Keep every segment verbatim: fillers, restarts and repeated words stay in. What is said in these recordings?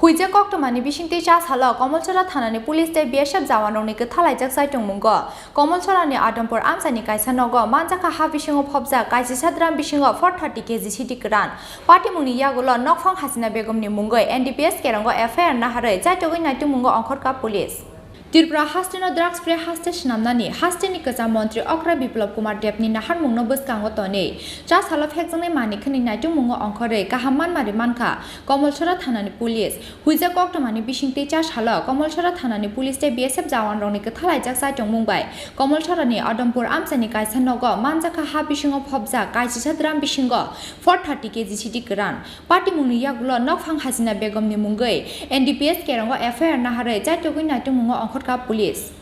Huijak koktwmani bisingtwi cha salo Komolchora thanani police tei B S F jawanrokni kwthalaijak chaitung mungo. Komolchorani Adampur amchaini kaisa nogo manjakha ha bisingo phobjak kaisisa drum bisingo four thirty K G sidi kwran. Patimungni yagulo nokphang Hasina Begumni mungwi N D P S kerongo F I R naharwi chaitugwi naitung mungo ongkhorkha police. Tripura hasteno drugs free haste swnamnani hasteni kwcham montri okra Biplab Kumar Debni naharmungno bwskango tonwi cha salo phekjaknai manwi khwnwi naitungmungo ongkhorwi kaham manmari mankha Komolchora thanani police. Huijak koktwmani bisingtwi cha salo Komolchora thanani police tei B S F jawanrokni kwthalaijak chaitongmung bai Komolchorani Adampur amchaini kaisa nogo manjakha ha bisingo phobjak kaisisa drum bisingo four thirty K G sidi kwran. Patimungni yagulo nokphang Hasina Begumni mungwi N D P S kerongo F I R naharwi chaitugwi naitungmungo ongkhorkha police.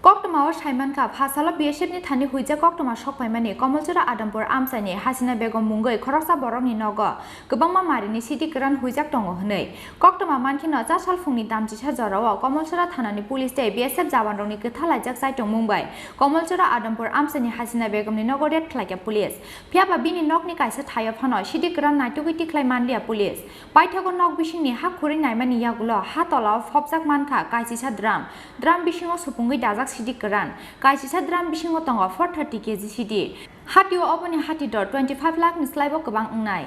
Koktwmao saimankha, phasalo B S F ni thani huijak koktwma sokphaimani Komolchora Adampur amchaini Hasina Begum mungwi khoroksa borokni nogo kwbangma marini sidi kwran huijak tongo hwnwi. Koktwma mankheno cha salphungni damchisa jorao Komolchora thanani police tei B S F jawanrokni kwthalaijak chaitongmung bai Komolchora Adampur amchaini Hasina Begumni nogo raid khlaikha police. Phiyaba bini nokni kaisa thaio phano sidi kwran naitugwi tikhlai manliya police. Paithago nok bisingni ha khurwi naimani yagulo ha tolao phobjak mankha kaisisa drum. Drum bisingo supungwi dajak sidi kwran. Kaisisa drum bisingo tongo four thirty K G sidi. Hatio oboni hati dor twenty five lakh ni slaibo kwbang wngnai.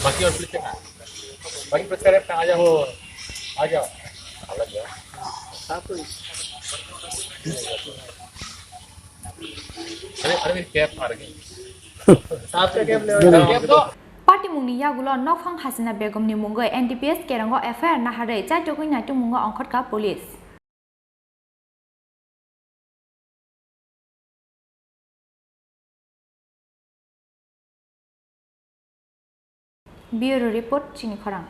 बाकी और पुलिस कितना? बाकी पुलिस का रेट कहाँ? आ जाओ। आ जाओ। अलग है। अरे, अरे, मेरी कैप मार गई। साहब का कैप ले आओ। कैप दो। Patimungni yagulo nokphang Hasina Begumni mungwi N D P S kerongo F I R naharwi chaitugwi naitungmungo ongkhorkha police. Bureau report, chini khorang.